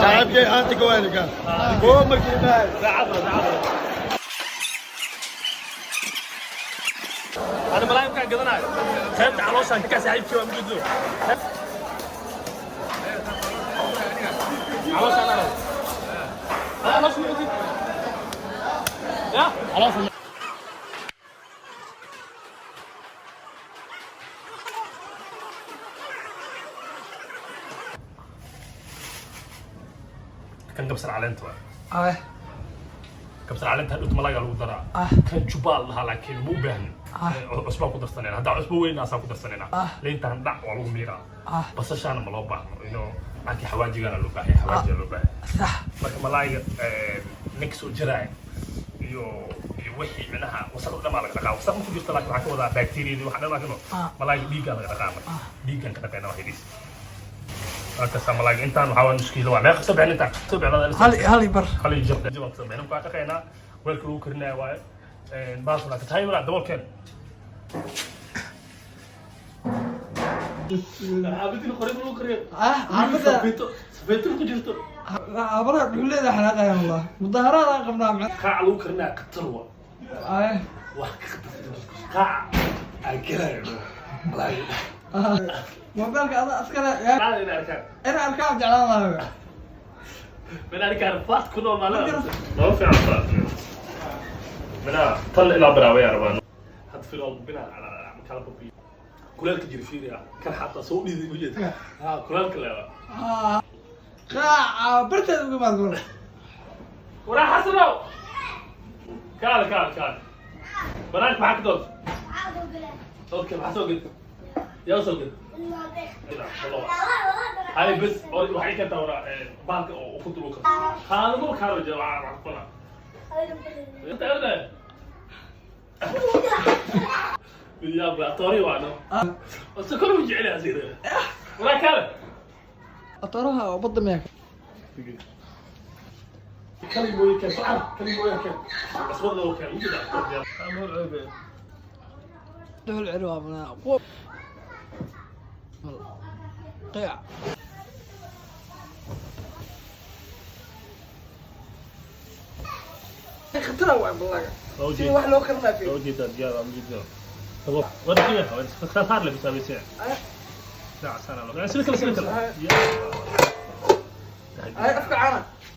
Saaxiibkay aanti gawaaniga koo markii dhahay. Ana malaay markaan gadanayo, qaybta calooshaan ka saaxiibkii waa mujidno. Calooshaan ana. Caloosha ma cuntin? Ya? Caloosha. Kan kabsar caleenta waa. Kabsar caleenta hadhowta malaaga lagu daraa. Kan jubaa la dhahaa, laakiin ma u baahnin. Cusbaan ku darsanayna. Haddaa cusbo weyn asaan ku darsanayna. Liintaan dhac waa lagu miiraa. Basashaana ma loo baahno ino, laakiin xawaajigaana loo baahaya, xawaajigaa loo baahaya. Marka malaayga ninka soo jaraaya iyo wixii micnaha wasaqda dhan baa laga dhaqaa. Wasaq ma ku jirto, laakiin waxaa ka wadaa bacteriadii waxa dhan, laakiin malaayga dhiiggaa laga dhaqaa. Marka dhiiggaan ka dhaqayna wax yidhiis. Markaasaa malaayga intaan waxaa waa 0.5 kiilo. Waa meeqa soo bixin intaan soo bixin? Hal hal bar. Hal iyo jab jabaan kasoo bixin. Marka dhaqaynaa, weelka lagu karinaya waaye. Baas laakiin tahay walaa daboolkeen. Xaabadii qorin lagu kariyo. Xaafadda. Safeeto ku jirto. Abaraha dhuleeda xanaaqayan wallah, mudaharaad aan qabnaa. Qaaca lagu karinaya khatar wa. Wax ka khatar qaaca aa gelayo malaayga. Mobilka ada askara. Qaada ina arkaan. Ina arkaan jeclaan lahaa. من arkaan faat ku nool maalin loo fiican faat mina tan ilaa bilaabay rabaan had filo bina ala kala babi kuleelka jira fiiriya kan xataa soo dhiiday u jeeda ha kuleelka leewa. Qaaca barteed uga maad gor. Waraa Xasanow, kaal kaal kaal, banaanka maxaa ka doonta? Okay, maxaa soo ged? Yaa soo ged? Hay bes, waxay keentaa waraa bahalka oo ukunta lagu karto. Qaadamo kaaro jira waa ku qora. Inta awda يا طوري وانا بس كله jecel yahay asiga. Waraa kaale. Atooraha oo badda miyaa? Kali mooye keen sacar, kali mooye keen, cusbada loo keen ujeeda. Dhuxul cir waa manaa kuwa qiic. Khatara waay malaga sida wax loo karinaa fi. Ujeeda diyaar waa ujeeda. ورجيها صار لي بس ابي لا سنة سلك سلك. Ay, afka caana.